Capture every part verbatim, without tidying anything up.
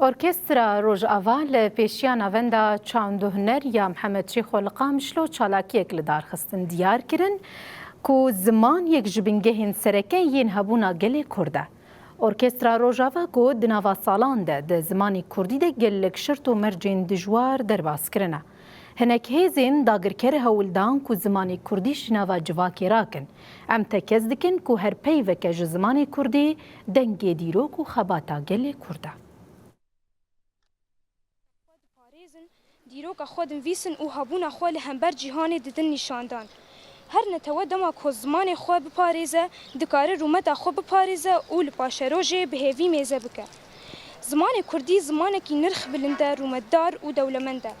Orkestra Rojava li pêşiya Navenda Çand û Huner ya Mihemed Şêxo li Qamişlo çalakiyek li dar xistin. Diyar kirin ku ziman yek ji bingehên sereke yên hebûna gelê Kurd e. Orkestra Rojava ku di nava salan de di zimanê Kurdî de gelek şert û mercên dijwar derbas kirine. Hinek hêzên dagirker hewl dan ku zimanê Kurdî ji nava civakê rakin. Em tekez dikin ku her peyveke ji zimanê Kurdî dengê dîrok û xebata gelê Kurd e. Xwe diparêzin, dîroka xwe dinivîsin û hebûna xwe li hember cîhanê didin nîşandan. Her netewe dema ku zimanê xwe biparêze, dikare rûmeta xwe biparêze û li paşerojê bi hêvî mêze bike. Zimanê Kurdî zimanekî nirx bilind e, rûmetdar û dewlemend e.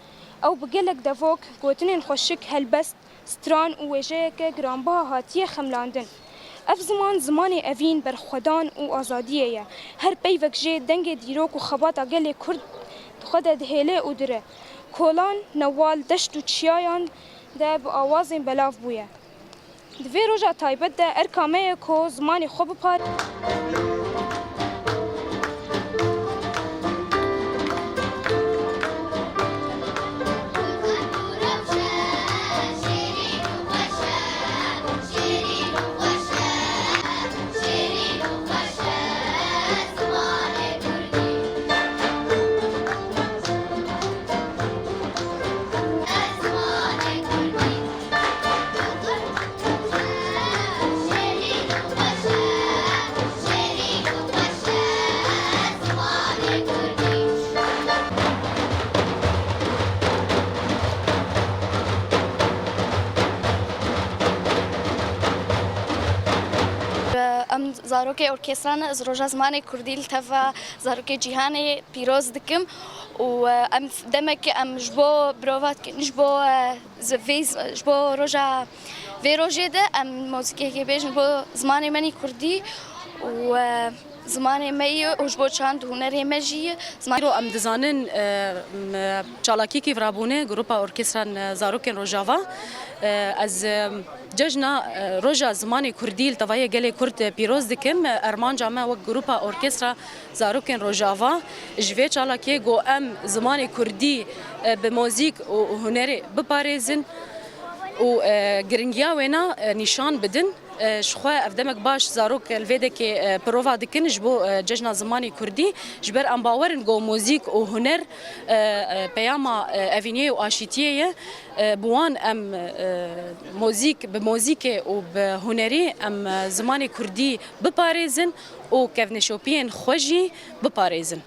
Ew bi gelek devok, gotinên xweşik, helbest, stran û wêjeyeke giranbiha hatiye xemlandin. Ev ziman, zimanê evîn, berxwedan û azadiyê ye. Her peyvek jê dengê dîrok û xebata gelê Kurd di xwe de dihêle û dire. Kolan, newal, deşt û çiyayan de bi awazên belav bûye. Di vê roja taybet de erka me ye ku zimanê xwe bipar. Em zarokê orkestra ne, ez roja zimanê kurdî li teva zarokê cîhanê pîroz dikim û, e, em demekî em ji bo birova dikin, ji bo, e, Zi-, vê z-, ji bo roja, vê rojê de em muzîkekê bêjin bo zimanê me nî kurdî û, e, zimanê me yî û ji bo çand û hunerê me jî yî. Ziman- Îro em dizanin, e, m-, çalakîkî virabûne, grupa orkestran, e, zarokên Rojava. E, ez, e, cejna, e, roja zimanê kurdî li tevayê gelê kurd, e, pîroz dikim. E, armanca me wek grupa orkestra Zarokên Rojava, ji vê çalakiyê ku em zimanê kurdî, e, bi muzîk û hunerê biparêzin û, e, giringiya wêna, e, nîşan bidin. E, ji xwe ev demek baş zarok li vê dekê, e, pirova dikin ji bo, e, cejna zimanê kurdî. Ji ber em bawer in ku muzîk û huner, e, e, peyama, e, evîniyê û aşîtiyê ye. E, bi wan em, e, muzîk, bi muzîkê û bi hunerî em, e, zimanê kurdî biparêzin û kevneşopiyên xwe jî biparêzin.